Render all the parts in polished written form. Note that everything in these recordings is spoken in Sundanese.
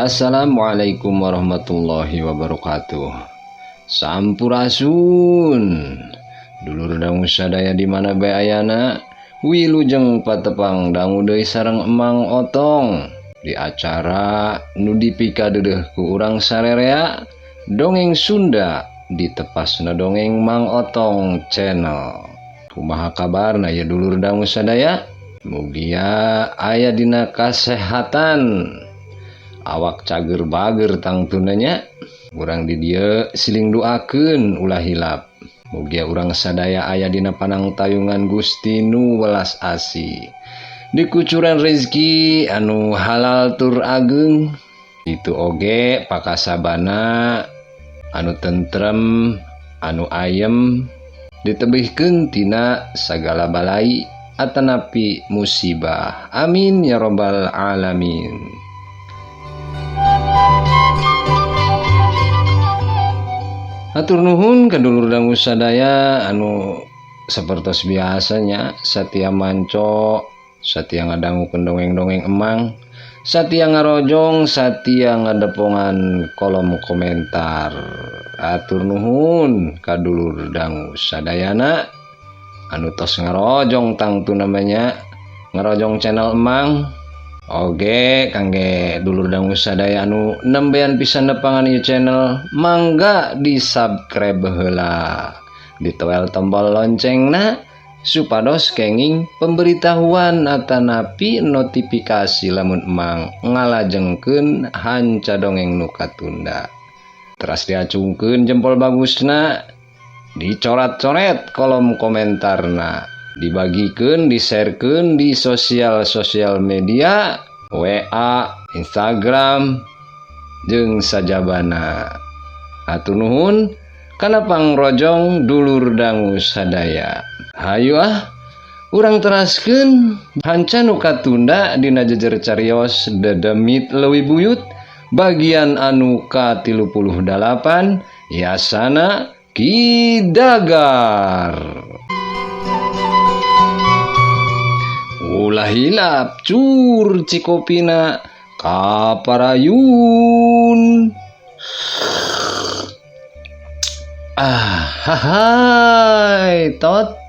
Assalamualaikum warahmatullahi wabarakatuh. Sampurasun. Dulur dangu sadaya di mana bae ayana, wilujeng patepang dangu deui sareng Emang Otong di acara nu dipikadeudeuh ku urang sarerea dongeng Sunda ditepasna dongeng Mang Otong Channel. Kumaha kabarna ya dulur dangu sadaya? Mugia aya dina kasehatan. Awak cager bager tangtunanya. Urang di dieu siling doakeun ulah hilap. Mugia urang sadaya aya dina panangtayungan Gusti nu welas asih. Dikucuran rezeki anu halal tur ageng. Itu oge pakasabana anu tentrem, anu ayem, ditebihkeun tina sagala balai atanapi musibah. Amin ya robbal alamin. Hatur nuhun ka dulur dangu sadaya anu sapertos biasanya satia manco, satia ngadangukeun dongeng-dongeng emang, satia ngarojong, satia ngadepongan kolom komentar. Hatur nuhun ka dulur dangu sadayana anu tos ngarojong tangtu namanya ngarojong channel emang. Oke, kangge dulur dangu sadaya anu nembean pisan nepangan ieu channel, mangga di subscribe heula, ditoel tombol loncengna supados kenging pemberitahuan atanapi notifikasi lamun emang ngalajengkeun hanca dongeng nu katunda. Teras diacungkeun jempol bagusna, dicoret-coret kolom komentarna, dibagikeun, di-sharekeun di sosial-sosial media, WA, Instagram, jeung sajabana. Hatur nuhun kana pangrojong dulur dangu sadaya. Hayu ah, urang teraskeun hanca nu katunda dina jejer carios dedemit leuwih buyut bagian anu ka-38 Yasana Ki Dagar. Ulah hilap cur cikopina kaparayun. Ah, hai tot.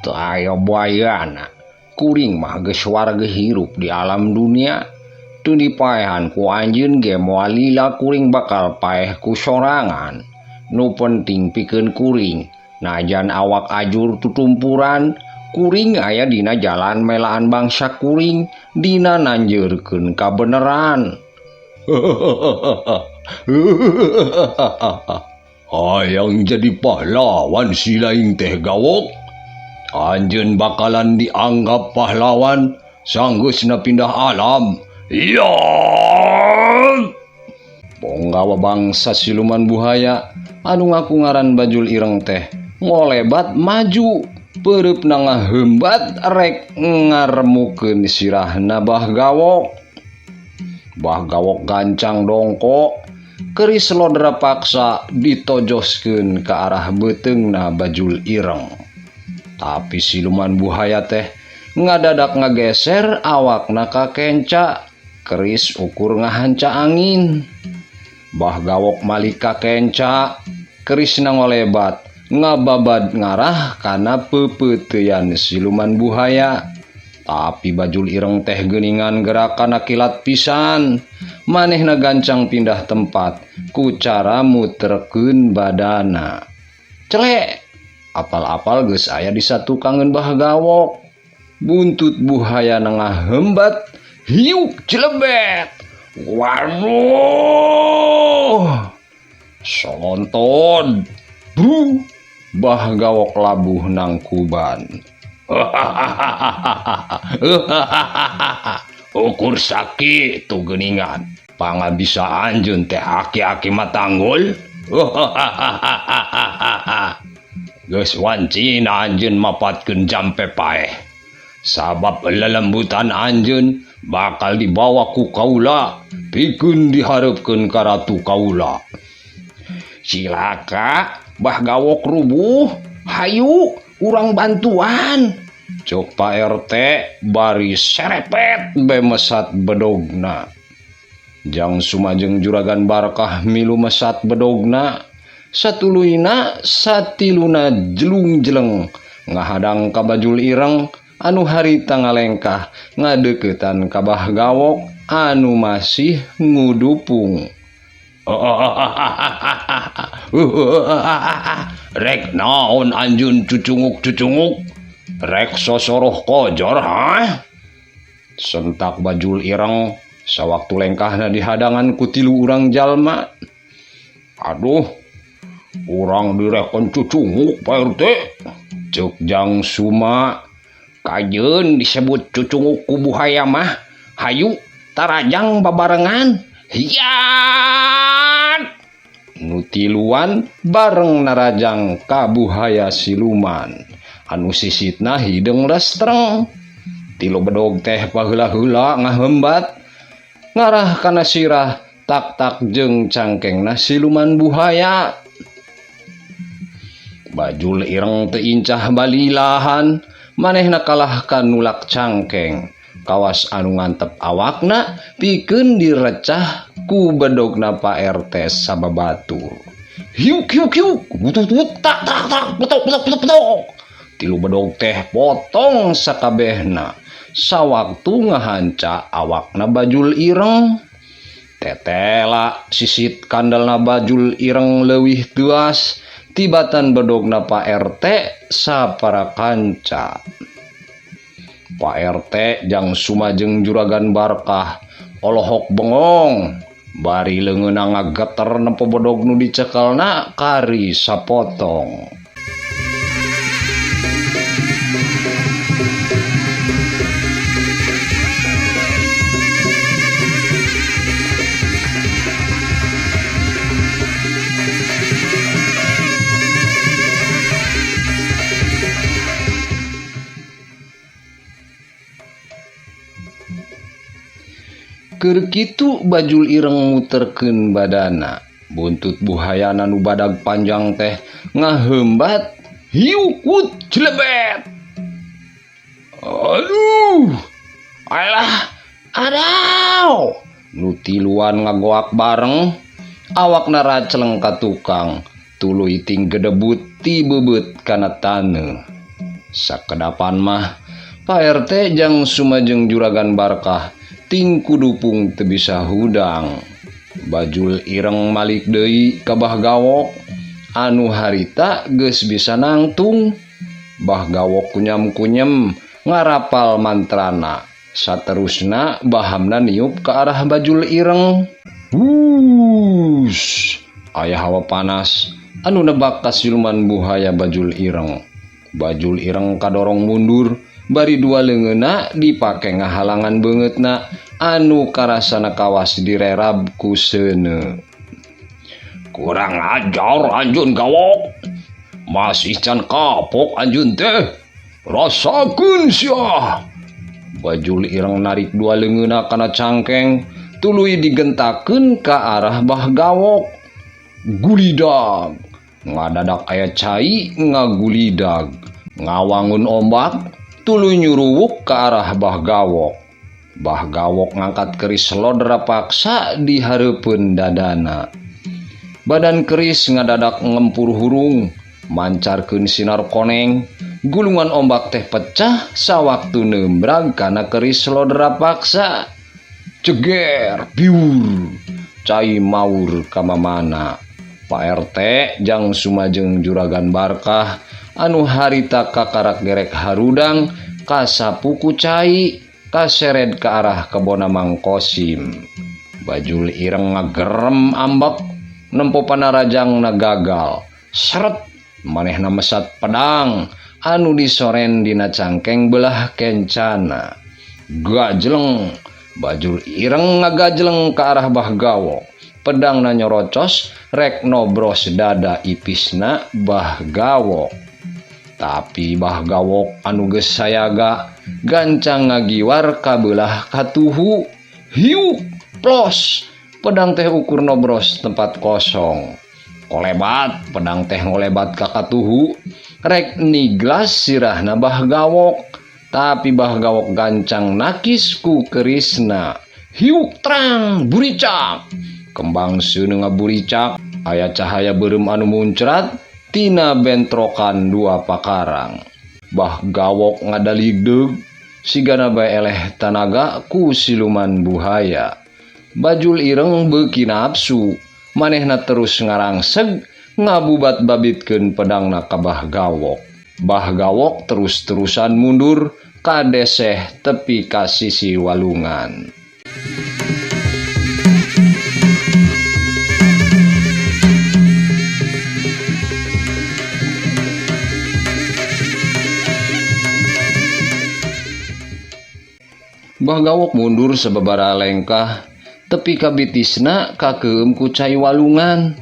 Teu aya buayana, kuring mah geus warga hirup di alam dunia. Teu dipaehan ku anjeun ge moal lila kuring bakal paeh ku sorangan. Nu penting pikeun kuring, najan awak ajur tutumpuran, kuring aya dina jalan melaan bangsa kuring dina nanjeurkeun kabeneran. Hayang jadi pahlawan si lain teh gawok. Anjeun bakalan dianggap pahlawan sanggeusna pindah alam. Ya! Ponggawa bangsa siluman buhaya anu ngaku ngaran Bajul Ireng teh ngolebat maju peureupna ngahembat rek ngaremukeun sirahna Bah Gawok. Bah Gawok gancang dongkok, keris lodra paksa ditojoskeun ka arah beuteungna Bajul Ireng. Tapi siluman buhaya teh ngadadak ngageser awakna ka kenca, keris ukur ngahanca angin. Bah Gawok malik ka kenca, kerisna ngolebat ngababad ngarah kana peupeuteuyan siluman buhaya. Tapi Bajul Ireng teh geuningan gerakan kilat pisan, manehna gancang pindah tempat ku cara muterkeun badana. Celek, apal-apal geus aya di satukangeun Bah Gawok. Buntut buhaya ngahembat, hiuk cilebet. Waduh, sonton, bru, Bah Gawok labuh nangkuban. Ukur sakit tuh geuningan, pangabisa anjeun teh aki-aki matanggul. Geus wancina anjeun mapatkeun jampe paeh. Sabab lelembutan anjeun bakal dibawa ku kaula, pikeun dihareupeun ka ratu kaula. Cilaka Bah Gawok rubuh, hayu Urang bantuan. Cuk Pak RT bari serepet be mesat bedogna. Jang Sumajeng Juragan Barkah milu mesat bedogna. Satuluyna satiluna jelung-jeleng ngahadang ka Bajul Ireng anu harita ngalengkah ngadeukeutan ka Bah Gawok anu masih ngudupung. Rek naon anjeun cucunguk-cucunguk? Rek sosoroh kojor ha? Sentak Bajul Ireng sawaktu lengkahna dihadangan ku tilu urang jalma. Aduh, urang direkon cucunguk Pak RT. Ceuk Jang Suma, kajeun disebut cucunguk ku buhaya mah. Hayu tarajang babarengan. Hiat! Nu tiluan bareng narajang ka buhaya siluman. Anu sisitna hideung lestreng. Tilu bedog teh paheula-heula ngahembat ngarah kana sirah tak-tak jeung cangkengna siluman buhaya. Bajul Ireng teu incah balilahan, manehna kalah ka nulak cangkeng. Kawas anu ngantep awakna pikeun direcah ku bedogna Pak RT sababatur. Hiuk hiuk hiuk, butut tak tak tak, betok betok betok betok. Tilu bedog teh potong sakabehna. Sawaktu ngahanca awakna Bajul Ireng. Tetela sisit kandalna Bajul Ireng leuwih teuas tibatan bedogna Pak RT sapara kanca. Pak RT Jang Sumajeng Juragan Barkah olohok bengong bari leungeunna ngageter nempo bedog nu dicekelna kari sapotong. Keur kitu Bajul Ireng muterkeun badana. Buntut buhayana nu badag panjang teh ngaheumbat hiukut jelebet. Aduh, alah, adaw. Nu tiluan ngagoak bareng, awakna raceleng ka tukang, tuluy ting gedebut ti beubeut kana taneuh. Sakedapan mah Pak RT Jang Sumajeng Juragan Barkah ting kudupung teu bisa hudang. Bajul Ireng malik deui ka Bah Gawok anu harita geus bisa nangtung. Bah Gawok kunyam-kunyem ngarapal mantrana. Saterusna bahamna niup ka arah Bajul Ireng. Wush, aya hawa panas anu nebak ka siluman buhaya Bajul Ireng. Bajul Ireng kadorong mundur bari dua leungeunna dipake ngahalangan beungeutna anu karasana kawas direrab ku seuneu. Kurang ajar anjeun Gawok. Masih can kapok anjeun teh. Rasakeun sia. Bajul Ireng narik dua leungeunna kana cangkeng tuluy digentakeun ka arah Bah Gawok. Gulidag. Ngadadak aya cai ngagulidag. Ngawangun ombak tuluy nyuruwuk ka arah Bah Gawok. Bah Gawok ngangkat keris lodra paksa di hareupeun dadana. Badan keris ngadadak ngempur hurung, mancarkeun sinar koneng. Gulungan ombak teh pecah sawaktu nembrag kana keris lodra paksa. Ceger, biur, cai maur ka mamana. Pak RT Jang Sumajeng Juragan Barkah anu harita kakarak gerek harudang kasapu ku cai kasered ka arah kebona Mang Kosim. Bajul Ireng ngagerem ambek nempo panarajangna gagal. Seret manehna mesat pedang anu disoren dina cangkeng belah kencana. Gajeleng, Bajul Ireng ngagajeleng ka arah Bah Gawok. Pedangna nyorocos rek nobros dada ipisna Bah Gawok. Tapi Bah Gawok anu geus sayaga gancang ngagiwar kabelah katuhu. Hiuk plos, pedang teh ukur nobros tempat kosong. Kolebat, pedang teh ngolebat ka katuhu. Rek niglas sirahna Bah Gawok, tapi Bah Gawok gancang nakis ku kerisna. Hiuk trang buricak. Kembang seuneu ngaburicak, aya cahaya beureum anu muncrat tina bentrokan dua pakarang. Bah Gawok ngadaligdeug sigana bae eleh tanaga ku siluman buhaya. Bajul Ireng beuki nafsu, manehna terus ngarangseg ngabubat-babitkeun pedangna ka Bah Gawok. Bah Gawok terus-terusan mundur kadeseh tepi ka sisi walungan. Bah Gawok mundur sababaraha lengkah tepi ka bitisna kakeum ku cai walungan.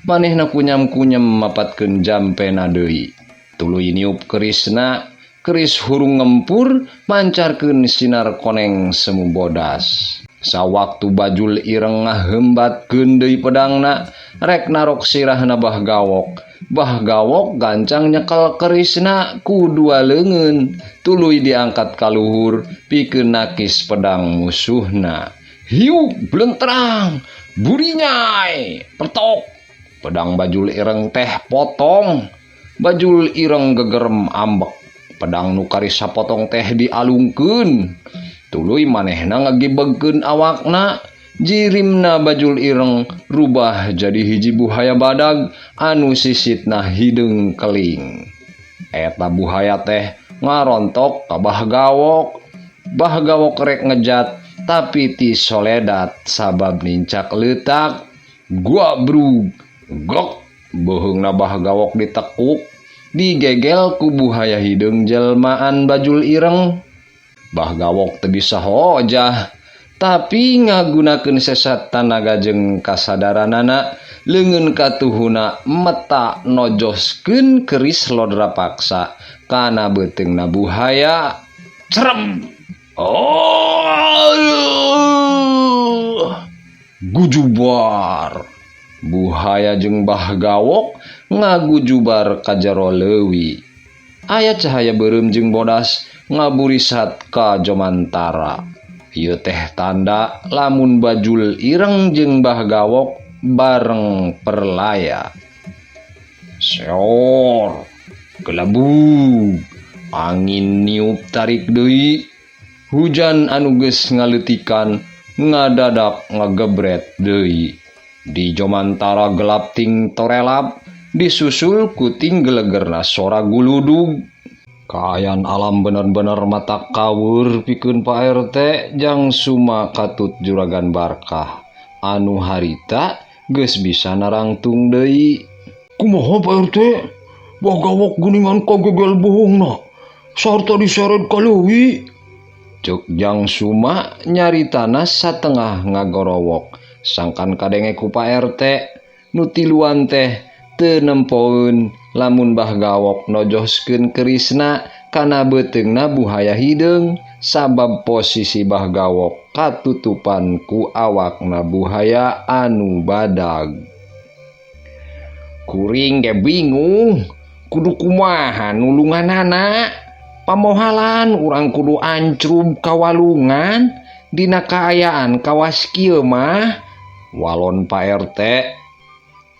Manehna kunyam-kunyam mapatkeun jampena deui. Tuluy niup kerisna, keris hurung ngempur mancarkeun sinar koneng semu bodas. Sawaktu Bajul Ireng ngahembatkeun deui pedangna, rek narok sirahna Bah Gawok. Bah Gawok gancang nyekel kerisna ku dua leungeun, tuluy diangkat ka luhur pikeun nakis pedang musuhna. Hiuk blentrang, burinyai, pertok. Pedang Bajul Ireng teh potong. Bajul Ireng gegerem ambek. Pedang nu karis sapotong teh dialungkeun. Tuluy manehna ngagibegkeun awakna. Jirimna Bajul Ireng rubah jadi hiji buhaya badag anu sisitna hideung keling. Eta buhaya teh ngarontok ka Bah Gawok. Bah Gawok rek ngejat tapi ti soledat sabab nincak leutak. Guabrug gok beuheungna Bah Gawok ditekuk, digegel ku buhaya hideung jelmaan Bajul Ireng. Bah Gawok teu bisa hojah, tapi ngagunakeun sesat tanaga jeung kasadaranana leungeun katuhuna meta nojoskeun keris lodra paksa kana beuteungna buhaya. Cerem. Oh, gujubar. Buhaya jeung Bah Gawok ngagujubar ka jero leuwi. Aya cahaya beureum jeung bodas ngaburisat ka jomantara. Ieu teh tanda lamun Bajul Ireng jeung Bah Gawok bareng perlaya. Seor, gelabug, angin niup tarik deui, hujan anu geus ngaleutikan ngadadak ngagebret deui. Di jomantara gelap ting torelap, disusul ku ting gelegerna sora guludug. Kaayaan alam bener-bener mata kawur pikeun Pak RT jang suma katut Juragan Barkah. Anu harita geus bisa narangtung deui. Kumaha Pak RT? Bah Gawok geuningan kagegel bohongna sarta diseret ka leuwi. Ceuk Jang Suma nyaritana satengah ngagorowok. Sangkan kadenge ku Pak RT nu tiluan teh teu nempoeun lamun Bah Gawok nojoskeun kerisna kana beuteungna buhaya hideung sabab posisi Bah Gawok katutupan ku awakna buhaya anu badag. Kuring ge bingung kudu kumaha nulunganana. Pamohalan urang kudu ancrub ka walungan dina kaayaan kawas kieu mah. Walon Pak RT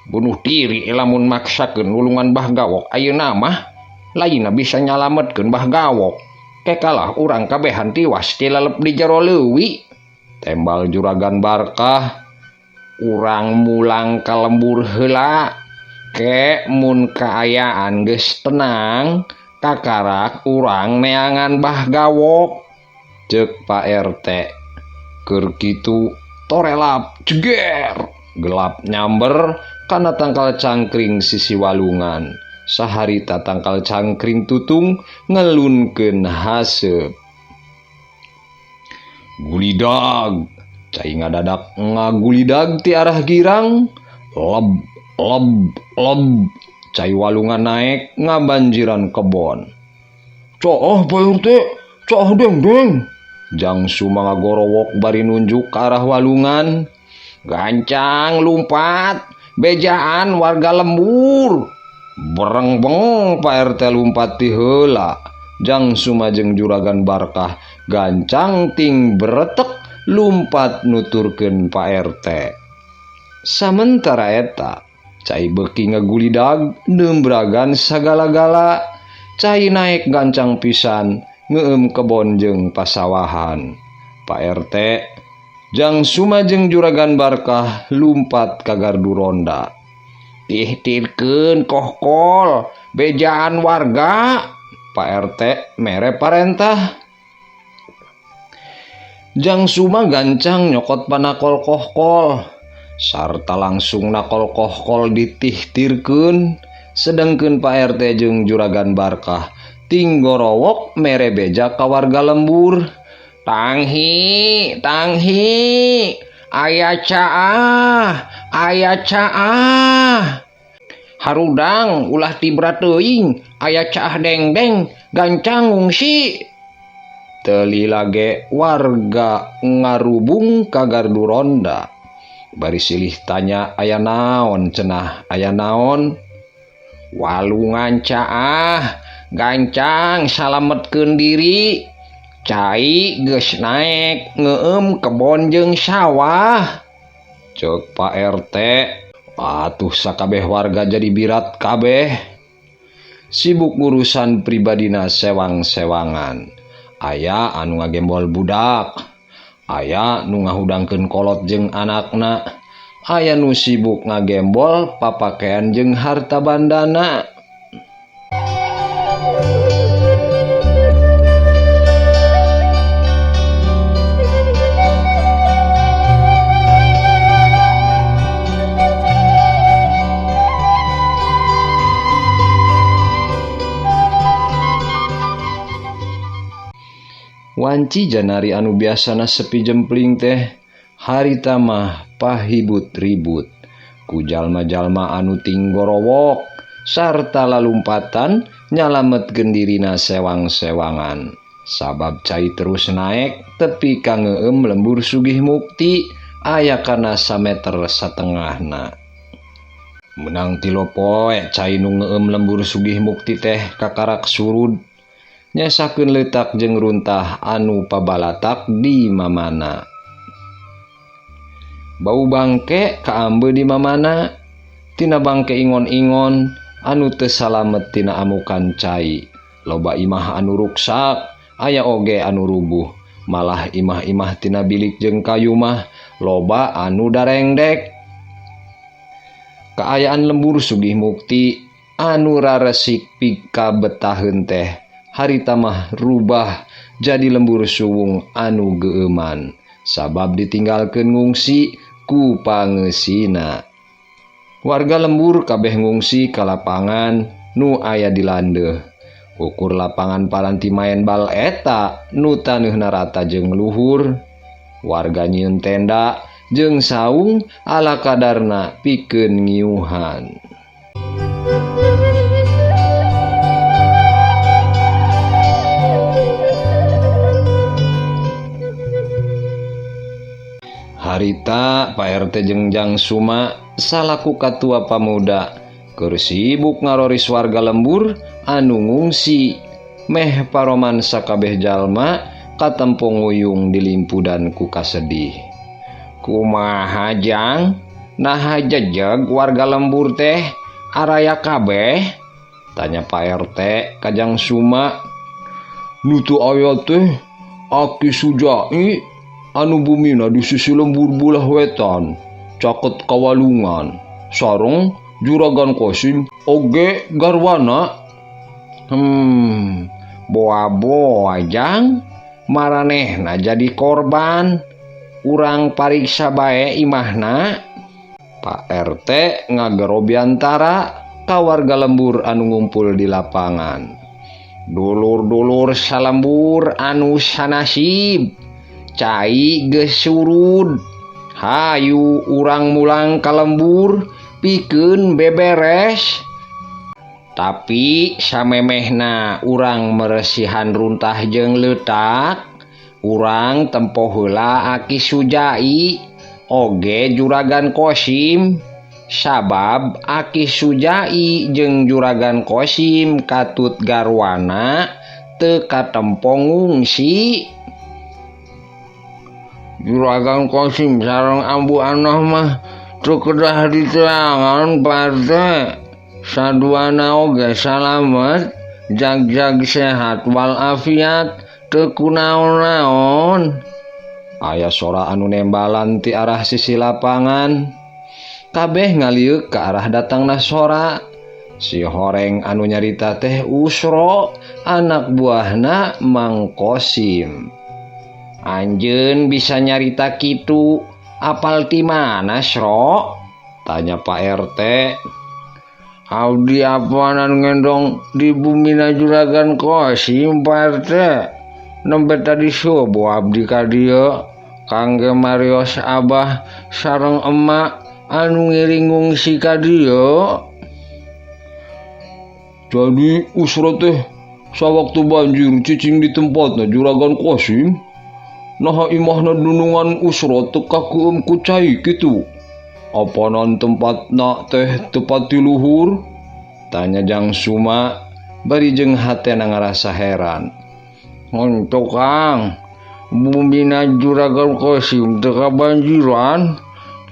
bunuh diri lamun maksakeun nulungan Bah Gawok ayeuna mah lainna bisa nyalametkeun Bah Gawok. Kekalah urang kabehan tiwas tilalep di jero leuwi. Tembal Juragan Barkah urang mulang ka lembur heula. Ke mun kaayaan geus tenang kakarak urang neangan Bah Gawok. Ceuk Pak RT keur kitu torelap jeger gelap nyamber kana tangkal cangkring sisi walungan. Saharita tangkal cangkring tutung ngelunkeun haseup. Gulidag cai ngadadak ngagulidag ti arah girang. Leb leb leb cai walungan naek ngabanjiran kebon. Caah Pak RT, caah deng-deng. Jang Suma ngagorowok bari nunjuk ke arah walungan. Gancang lumpat, bejaan warga lembur. Berengbeng Pak RT lumpat ti heula. Jang Suma jeung Juragan Barkah gancang ting beretek lumpat nuturkeun Pak RT. Samentara eta cai beuki ngagulidag nembragan sagala-gala. Cai naek gancang pisan ngeueum kebon jeung pasawahan. Pak RT Jang Suma jeung Juragan Barkah lumpat ka gardu ronda. Tihtirkeun kohkol bejaan warga. Pak RT mere parentah. Jang Suma gancang nyokot panakol kohkol sarta langsung nakol kohkol ditihtirkeun. Sedengkeun Pak RT jeung Juragan Barkah tinggorowok mere beja ka warga lembur. Tanghi, tanghi, aya caah, aya caah. Harudang ulah tibra teuing, aya caah dengdeng, gancang ngungsi. Teu lila ge warga ngarubung ka gardu ronda. Bari silih tanya aya naon cenah, aya naon? Walungan caah, gancang salametkeun diri. Cai geus naek ngeueum kebon jeung sawah. Ceuk Pak RT, atuh sakabeh warga jadi birat kabeh. Sibuk urusan pribadina sewang-sewangan. Aya anu ngagembol budak, aya nu ngahudangkeun kolot jeung anakna, aya nu sibuk ngagembol papakean jeung harta bandana. Wanci janari anu biasana sepi jempling teh harita mah pahibut ribut ku jalma-jalma anu tinggorowok sarta lalumpatan nyalametkeun dirina sewang-sewangan. Sabab cai terus naek tepi ka ngeueum lembur Sugih Mukti aya kana sameter satengahna. Menang tilu poe cai nu ngeueum lembur Sugih Mukti teh kakarak surud nyesakeun leutak jeung runtah anu pabalatak di mamana. Bau bangke kaambe di mamana, tina bangke ingon-ingon anu teu salamet tina amukan cai. Loba imah anu ruksak, aya oge anu rubuh. Malah imah-imah tina bilik jeung kayu mah loba anu darengdek. Kaayaan lembur Sugih Mukti anu raresik pikabetaheun teh harita mah rubah jadi lembur suwung anu geueuman sabab ditinggalkeun ngungsi ku pangeusina. Warga lembur kabeh ngungsi ka lapangan nu aya di landeuh. Ukur lapangan paranti maen bal eta nu taneuhna rata jeung luhur. Warga nyieun tenda jeung saung ala kadarna pikeun ngiuhan. Harita Pak RT jeung Jang Suma salaku katua pamuda keur sibuk ngaroris warga lembur anu ngungsi meh paroman sakabeh jalma katempo nguyung dilimpudan ku kasedih. Kumaha Jang? Naha jejeg warga lembur teh araya kabeh? Tanya Pak RT ka Jang Suma. Nu teu aya teh Aki Sujai anu bumina di sisi lembur bulah wetan caket kawalungan sareng Juragan Kosim oge garwana. Boa-boa Jang, maranehna jadi korban. Urang pariksa bae imahna. Pak RT ngagero biantara ka warga lembur anu ngumpul di lapangan. Dulur-dulur salembur anu sanasib, cai geus surud. Hayu urang mulang ka lembur pikeun beberes. Tapi samemehna urang meresihan runtah jeung leutak, urang tempo heula Aki Sujai oge Juragan Kosim. Sabab Aki Sujai jeung Juragan Kosim katut garwana teu katempo ngungsi. Juragan Kosim sareng Ambu Anoh mah teu kedah diteangan Pak RT. Saduana oge salamet, jag-jag sehat walafiat, teu kunaon-naon. Aya sora anu nembalan ti arah sisi lapangan. Kabeh ngaliuk ke arah datangna sora. Si horeng anu nyarita teh Usro, anak buahna Mang Kosim. Anjeun bisa nyarita kitu, apal ti mana, Sro? Tanya Pak RT. Abdi apanan ngendong di bumina Juragan Kosim, Pak RT. Nembe tadi subuh abdi ka dieu kangge marios abah sareng emak anu ngiring ngungsi ka dieu. Jadi Usro teh sawaktu banjir cicing di tempatna Juragan Kosim. Naha imahna dunungan Usro teu kakeum ku cai kitu. Apanan tempatna teh tepat di luhur? Tanya Jang Suma bari jeung hatena ngarasa heran. Henteu Kang, bumina Juragan Kosim teu kabanjiran.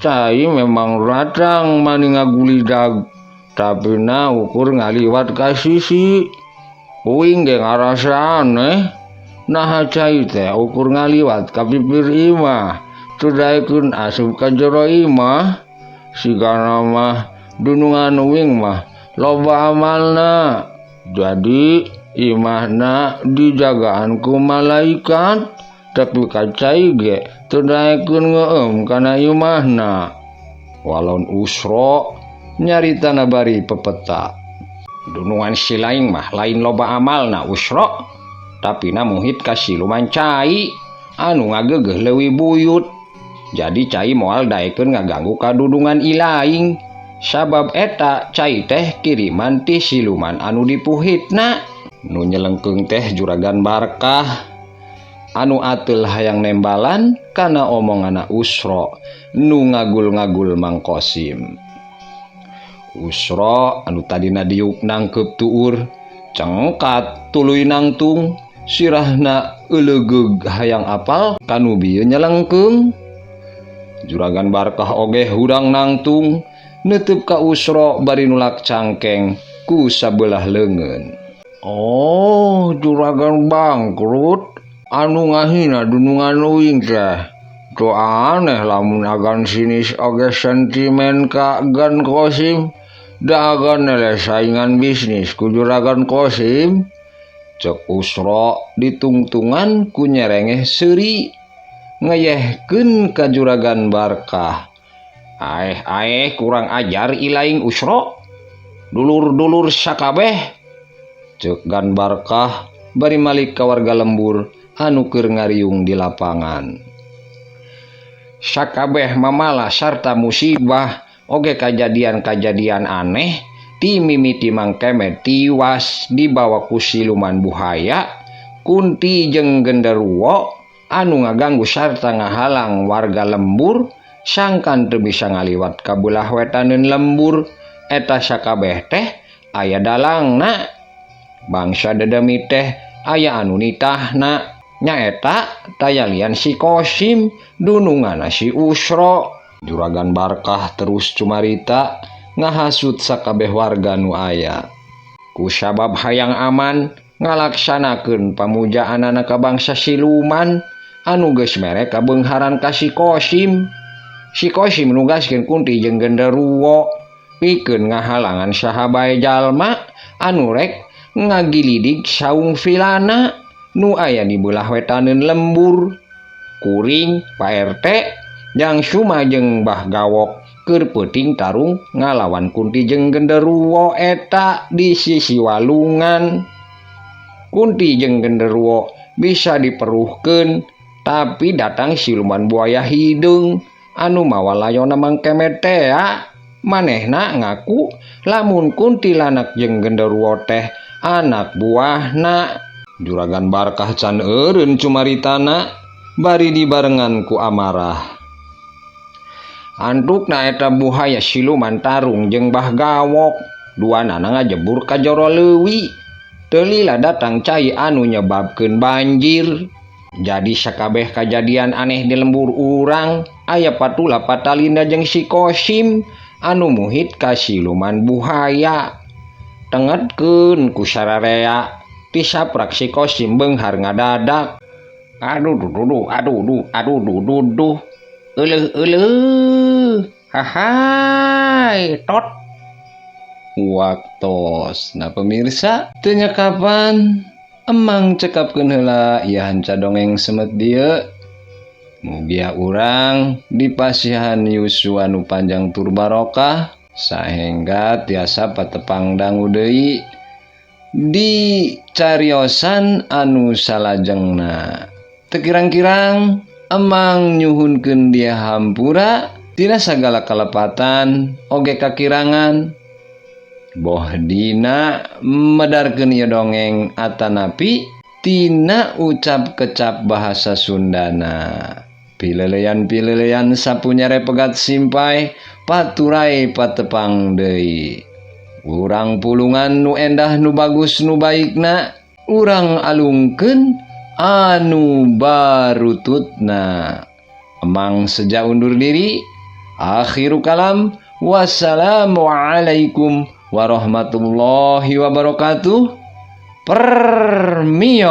Cai memang ratang mani ngagulidag, tapi na ukur ngaliwat ka sisi. Uing ge ngarasa aneh. Naha cai teh ukur ngaliwat ka pipir imah, teu daekeun asup ka jero imah. Sigana mah dunungan uing mah loba amalna. Jadi imahna dijagaan ku malaikat, tapi ka cai ge teu daekeun ngeueum kana imahna. Walon Usro nyaritana bari pepeta. Dunungan si laing mah lain loba amalna Usro, tapi na muhit ka siluman cai anu ngageugeuh leuwih buyut. Jadi cai moal daekeun ngaganggu ka dudungan ilaing. Sabab eta cai teh kiriman ti siluman anu dipuhitna. Nu nyelengkeung teh Juragan Barkah anu ateul hayang nembalan kana omonganna Usro nu ngagul-ngagul Mang Kosim. Usro anu tadina diuk nangkeup tuur cengkat tuluy nangtung, sirahna eulegeug hayang apal kanu bieu nyelengkeung. Juragan Barkah oge hudang nangtung neuteub ka Usro bari nulak cangkeng ku sabelah leungeun. Oh, juragan bangkrut anu ngahina dunungan uing teh. Teu aneh lamun agan sinis oge sentimen ka Gan Kosim. Da agan eleh saingan bisnis ku Juragan Kosim. Cek Usro ditungtungan ku nyerengeh seuri ngeyehkeun ka Juragan Barkah. Aeh aeh kurang ajar ilaing Usro. Dulur-dulur sakabeh. Cek Gan Barkah bari malik ka warga lembur anu keur ngariung di lapangan. Sakabeh mamala sarta musibah oge kajadian-kajadian aneh ti mimiti Mang Kemet tiwas dibawa ku siluman buhaya, kunti jeung genderuwo anu ngaganggu sarta ngahalang warga lembur sangkan teu bisa ngaliwat ka beulah wetaneun lembur. Eta sakabeh teh aya dalangna. Bangsa dedemi teh aya anu nitahna, nyaeta tayalian si Kosim dununganna si Usro. Juragan Barkah terus cumarita ngahasut sakabeh warga nu aya. Ku sabab hayang aman ngalaksanakeun pamujaanana ka bangsa siluman anu geus mere kabeungharan ka si Kosim. Si Kosim nugaskeun kunti jeung genderuwo pikeun ngahalangan saha bae jalma anu rek ngagilidig saung vilana nu aya di beulah wetaneun lembur. Kuring Pak RT Jang Suma jeung Mbah Gawok keur peuting tarung ngalawan kunti jeung genderuwo eta di sisi walungan. Kunti jeung genderuwo bisa diperuhkeun, tapi datang siluman buaya hideung anu mawa layona Mang Kemet tea. Manehna ngaku lamun kuntilanak jeung genderuwo teh anak buahna. Juragan Barkah can eureun cumaritana bari dibarengan ku amarah. Antukna eta buhaya siluman tarung jeung Bah Gawok. Duanana ngajebur ka jero leuwi. Teu lila datang cai anu nyebabkeun banjir. Jadi sakabeh kajadian aneh di lembur urang aya patula patalinda jeung si Kosim anu muhit ka siluman buhaya. Tengetkeun ku sararea tisaprak si Kosim beunghar ngadadak. Aduh duh duh aduh duh aduh duh duh duh. Euleuh euleuh. Hahai tot. Waktos. Nah pemirsa, teu nya kapan emang cekapkeun heula ieu hanca dongeng semet dieu. Mugia urang dipasihan yuswa nu panjang tur barokah sahingga tiasa patepang dangu deui di cariosan anu salajengna. Teu kirang-kirang emang nyuhunkeun dia hampura tina sagala kalepatan oge kakirangan. Boh dina medarkeun ieu dongeng atanapi tina ucap kecap bahasa Sundana. Pileleyan-pileleyan sapunyare pegat simpai paturai patepang deui. Urang pulungan nu endah nu bagus nu baikna, urang alungkeun anu barututna. Emang seja undur diri. Akhiru kalam. Wassalamualaikum warahmatullahi wabarakatuh. Permios.